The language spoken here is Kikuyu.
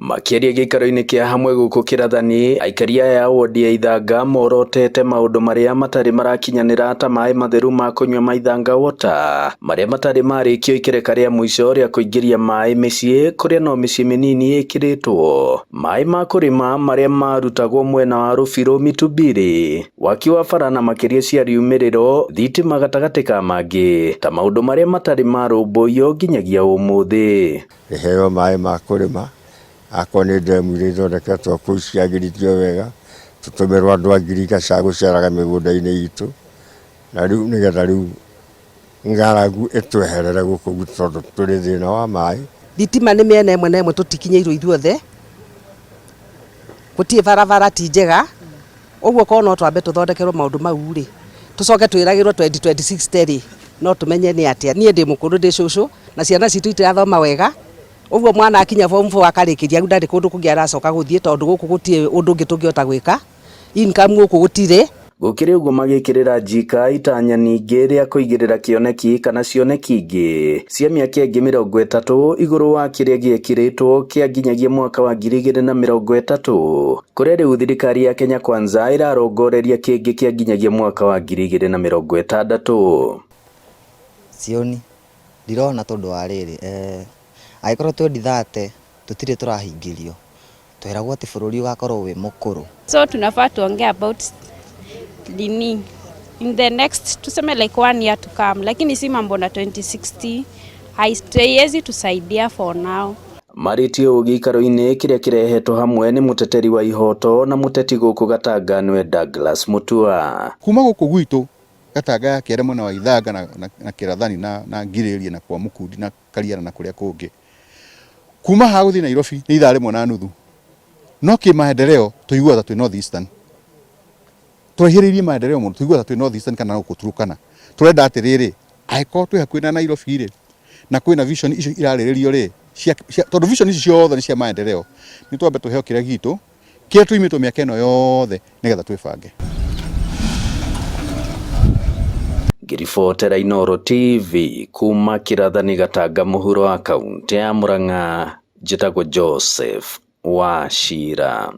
Makĩaria gĩikaro-inĩ kĩa hamwe gũkũ Kĩrathani, aikari aya a wodi ya Ithanga morotete maũndũ marĩa matarĩ marakinyanĩra ta maĩ matheru ma kũnyua ma Ithanga Water marĩa matarĩ marĩkio ikereka rĩa mũico rĩa kũingĩria maĩ mĩciĩ kũrĩa no mĩciĩ mĩnini ĩkĩrĩtwo maĩ ma kũrĩma marĩa marutagwo mwena wa Rũbirũ Mitubiri waki wa bara na makĩria cia riumĩrĩro thitima gatagatĩ ka mangĩ ta maũndũ marĩa matarĩ marũmbũiyo nginyagia ũmũthĩ. Ĩheo maĩ ma kũrĩma, akorwo nĩ ndemu iria ithondeketwo kũu ciagĩrithio wega, tũtũmĩrwo andũ a ngirigaca gũceraga mĩgũnda-inĩ itũ, na rĩu nĩgetha rĩu ng'aragu ĩtweherere gũkũ gwitũ tondũ tũrĩ thĩna wa maĩ. Thitima nĩ mĩena ĩmwe na ĩmwe tũtikinyĩirwo ithuothe, gũtirĩ barabara ti njega, Ũguo korwo no twambe tũthondekerwo maũndũ mau rĩ, tũcoke twĩragĩrwo 2026 rĩ, no tũmenye nĩ atĩa. Niĩ ndĩ mũkũrũ ndĩ cũcũ, na ciana citũ itirathoma wega, ũguo mwana akinya form four akarĩkĩria rĩu ndarĩ kũndũ kũngĩ aracoka gũthiĩ tondũ gũkũ gũtirĩ ũndũ ũngĩ tũngĩhota gwĩka, income gũkũ gũtirĩ. Gũkĩrĩ ũguo magĩkĩrĩra Njika itanya ningĩ rĩa kũigĩrĩra kĩoneki kana cioneki ingĩ cia mĩaka ĩngĩ 30 igũrũ wa kĩrĩa gĩekĩrĩtwo kĩa nginyagia mwaka wa 2030 kũrĩa rĩu thirikari ya Kenya Kwanza ĩrarongoreria kĩngĩ kĩa nginyagia mwaka wa 2060. Sioni, ndirona tondũ wa rĩrĩ, angĩkorwo 2030 tũtirĩ tũrahingĩrio, tweragwo atĩ bũrũri ũgakorwo wĩ mũkũrũ. So tunafaa tuongee about nini in the next tuseme like one year to come, lakini si mambo na 2060 haiwezi tusaidia for now. Marĩtie ũũ gĩikaro-inĩ kĩrĩa kĩrehetwo hamwe nĩ mũteteri wa ihoto na mũteti gũkũ Gatanga nĩwe Douglas Mutua. Kuma gũkũ gwitũ Gatanga ya Kĩanda mwena wa Ithanga na, na, na Kĩrathani na, na Ngirĩrie na kwa Mũkundi na Kariara na kũrĩa kũngĩ. Kuma haha gũthiĩ Nairobi nĩ ithaa rĩmwe na nuthu. No kĩmaendeleo tũiguaga ta twĩ North Eastern. Tũraihĩrĩirie maendeleo mũno tũiguaga ta twĩ North Eastern kana gũkũ Turkana. Tũrenda atĩrĩrĩ, angĩkorwo twĩ hakuhĩ na Nairobi rĩ, na kwĩna vision icio irarĩrĩrio rĩ, cia, cia, tondũ vision ici ciothe nĩ cia maendeleo, nĩ twambe tũheo kĩrĩa gitũ, kĩrĩa tũimĩtwo mĩaka ĩno yothe nĩgetha twĩbange. Ngĩribotera Inooro TV kuma Kĩrathani Gatanga mũhuro wa kaũntĩ ya Murang'a, njĩtagwo Joseph Wachira.